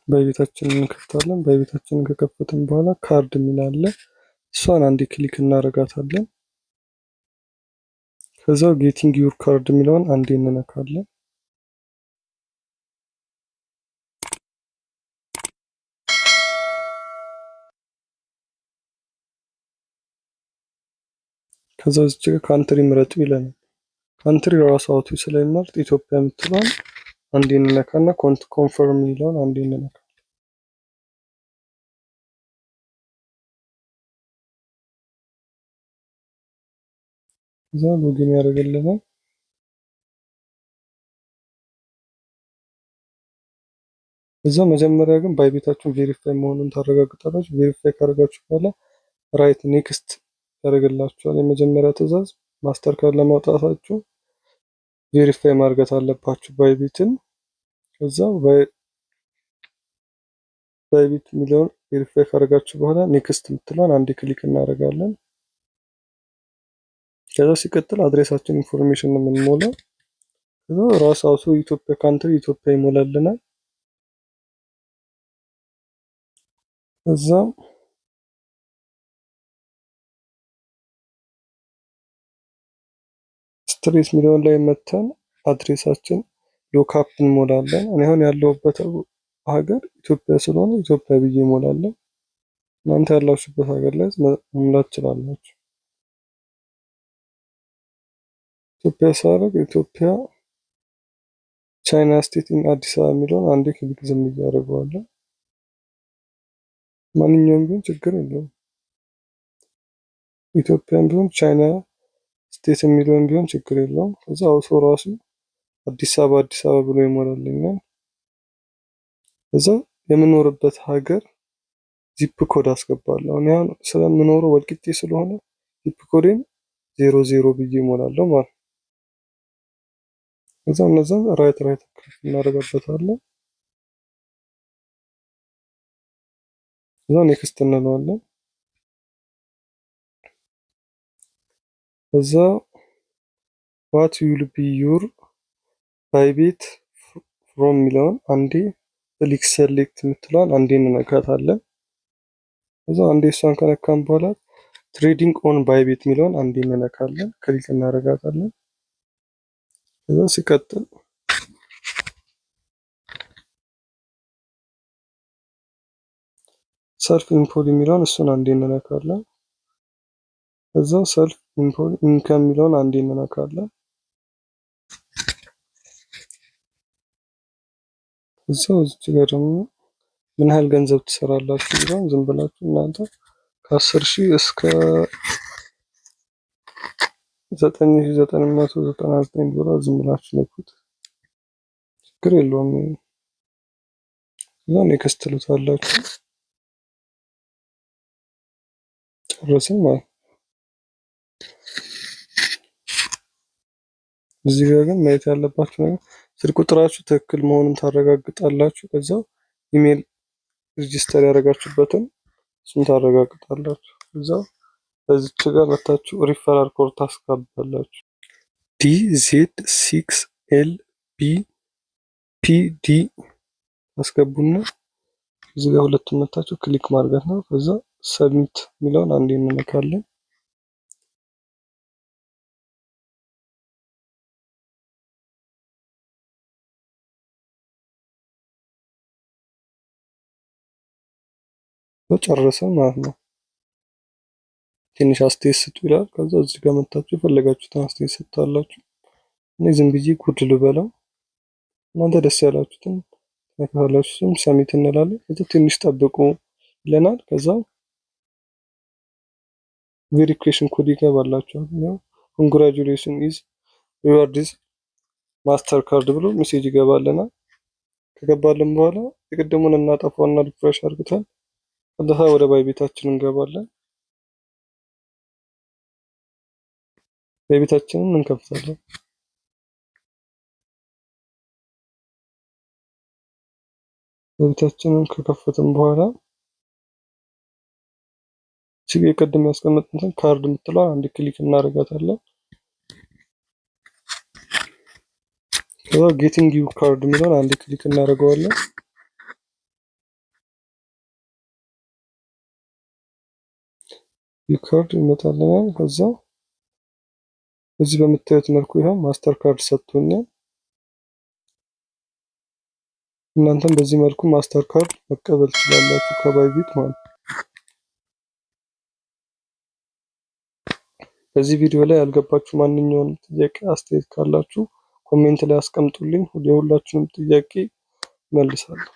Bybit ኣችንን እንከፍታለን። Bybit ኣችንን ከከፈትን በኋላ ካርድ የሚል አለ። እሷን አንዴ click እናደርጋታለን። ከዛ getting your card የሚለውን አንዴ እንነካለን። ከዛ እዚህ ጋር country ምረጡ ይለናል። Country ራሱ auto ስለሚመርጥ ኢትዮጵያ የምትለዋን አንዴ እንነካና confirm የሚለውን አንዴ እንነካለን። ከዛ login ያደርግልናል። እዛ መጀመሪያ ግን Bybit ኣችሁን verify መሆኑን ታረጋግጣላችሁ። Verify ካደረጋችሁ በኋላ right next ያደርግላችኋል። የመጀመሪያ ትዕዛዝ Mastercard ለማውጣታችሁ verify ማድረግ አለባችሁ Bybit ን። ከዛ Bybit የሚለውን verify ካደረጋችሁ በኋላ next የምትለዋን አንዴ click እናደርጋለን። ከዛ ሲቀጥል address ኣችን information ነው የምንሞላው። ከዛ ራሱ auto ኢትዮጵያ country ኢትዮጵያ ይሞላልናል። ከዛ street የሚለውን ላይ መተን address ኣችን lookup እንሞላለን። እኔ አሁን ያለሁበት ሀገር ኢትዮጵያ ስለሆነ ኢትዮጵያ ብዬ እሞላለሁ። እናንተ ያላችሁበት ሀገር ላይ መሙላት ትችላላችሁ። ኢትዮጵያ ሳደርግ ኢትዮጵያ ቻይና state in አዲስ አበባ የሚለውን አንዴ click ዝም እያደረገዋለሁ። ማንኛውም ቢሆን ችግር የለውም። ኢትዮጵያም ቢሆን ቻይና state የሚለውን ቢሆን ችግር የለውም። ከዛ auto ራሱ አዲስ አበባ አዲስ አበባ ብሎ ይሞላልኛል። ከዛ የምኖርበት ሀገር zip code አስገባለሁ። እኔ አሁን ስለምኖረው ወልቂጤ ስለሆነ zip code ኤን 00 ብዬ እሞላለሁ ማለት ነው። ከዛ እነዛን right right እናደርጋበታለን። ከዛ next እንለዋለን። ከዛ what will be your Bybit from የሚለውን አንዴ click select የምትለዋን አንዴ እንነካታለን። ከዛ አንዴ እሷን ከነካን በኋላ trading on Bybit የሚለውን አንዴ እንነካለን፣ click እናደርጋታለን። ከዛ ሲቀጥል self employed የሚለውን እሱን አንዴ እንነካለን። ከዛ self employed income የሚለውን አንዴ እንነካለን። እዛው እዚህ ጋር ደግሞ ምን ያህል ገንዘብ ትሰራላችሁ የሚለውን ዝም ብላችሁ እናንተ ከ10,000 እስከ 9,999 ዶላር ዝም ብላችሁ ነኩት፣ ችግር የለውም። እዛ next ትሉታላችሁ። ጨረስን ማለት ነው። እዚህ ጋር ግን ማየት ያለባችሁ ነገር ስልክ ቁጥራችሁ ትክክል መሆኑን ታረጋግጣላችሁ። ከዛ email register ያደረጋችሁበትን እሱን ታረጋግጣላችሁ። ከዛ በዚች ጋር መታችሁ referral code ታስገባላችሁ። DZ6 LBPD ታስገቡና እዚህ ጋር ሁለቱን መታችሁ click ማድረግ ነው። ከዛ submit የሚለውን አንዴ እንነካለን። ጨረሰን ማለት ነው። ትንሽ አስተያየት ስጡ ይላል። ከዛ እዚህ ጋር መታችሁ የፈለጋችሁትን አስተያየት ሰጥታላችሁ። እኔ ዝም ብዬ good ልበለው፣ እናንተ ደስ ያላችሁትን ትነካላችሁ። እሱም submit እንላለን። ከዛ ትንሽ ጠብቁ ይለናል። ከዛ verification code ይገባላችኋል። ያው congratulation is rewards Mastercard ብሎ message ይገባልናል። ከገባልን በኋላ የቅድሙን እናጠፋውና refresh አድርገን ቀጥታ ወደ Bybit ኣችን እንገባለን። Bybit ኣችንን እንከፍታለን። Bybit ኣችንን ከከፈትን በኋላ እቺ የቅድም ያስቀመጥነውን ካርድ የምትለዋ አንድ click እናደርጋታለን። ከዛ getting your card የሚለውን አንድ click እናደርገዋለን። View card ይመጣልናል። ከዛ በዚህ በምታዩት መልኩ ይኸው ማስተር ካርድ ሰጥቶኛል። እናንተም በዚህ መልኩ ማስተር ካርድ መቀበል ትችላላችሁ ከ Bybit ማለት ነው። በዚህ ቪዲዮ ላይ ያልገባችሁ ማንኛውንም ጥያቄ አስተያየት ካላችሁ comment ላይ አስቀምጡልኝ። የሁላችሁንም ጥያቄ መልሳለሁ።